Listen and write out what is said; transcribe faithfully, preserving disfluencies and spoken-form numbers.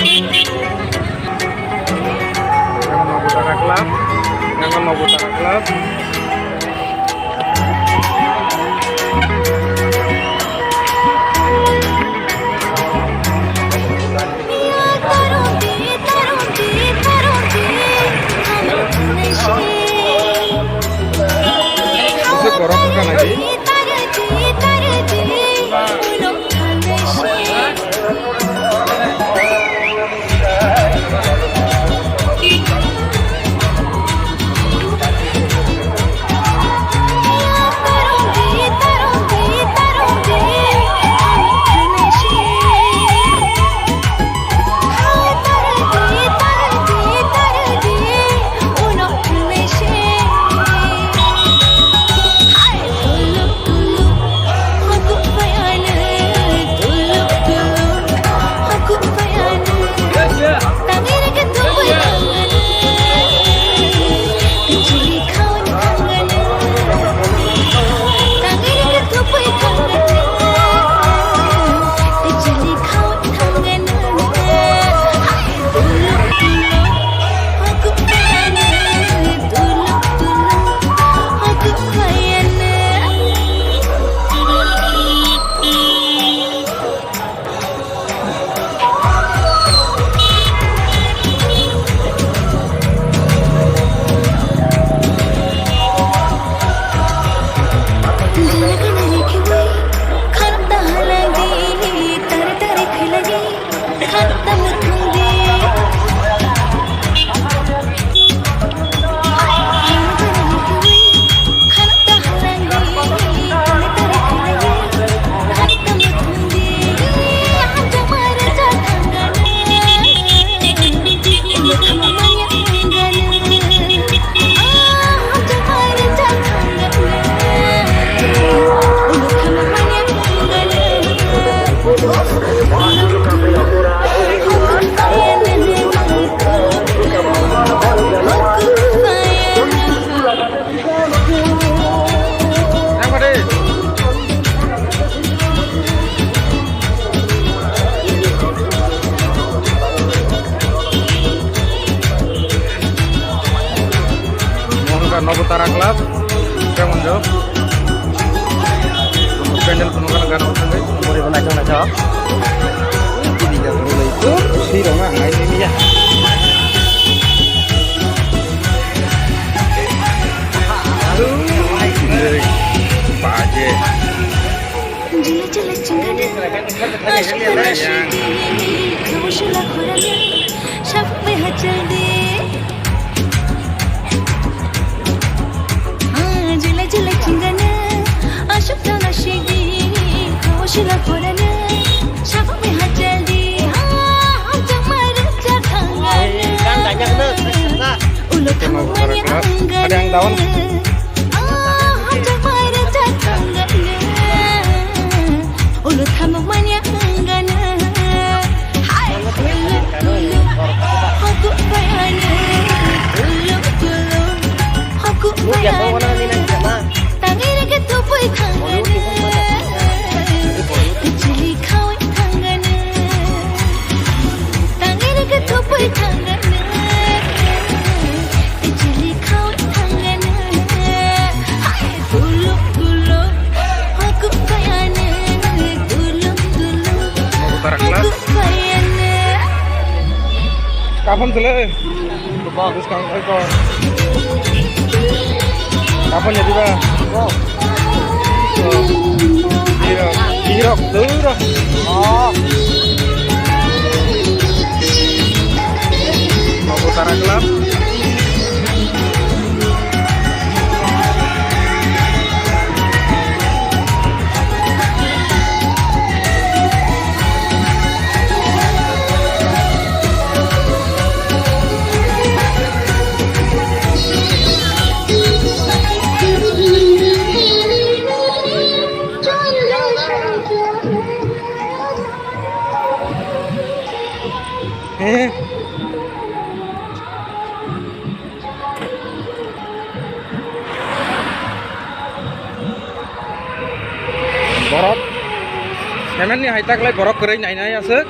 Yang Nobutara Club, yang Nobutara Club. Bwswk borok wngkha naidi. Mohon ka Nobutara Club, kemon jo? Pendel kuno kana gana uthangwi. Bori bo naithok naithok. Bini ya boro lai ko, sei rong ang nai ni ya. Baje. Ada yang down. Kapan tele? Buskang oi ko. Kapan ya diba? Hirok, hirok, hirok. Oh. Mau putaran gelap. Eh. Borok semen ni hai taklai borok kwrwi nai nai aswk.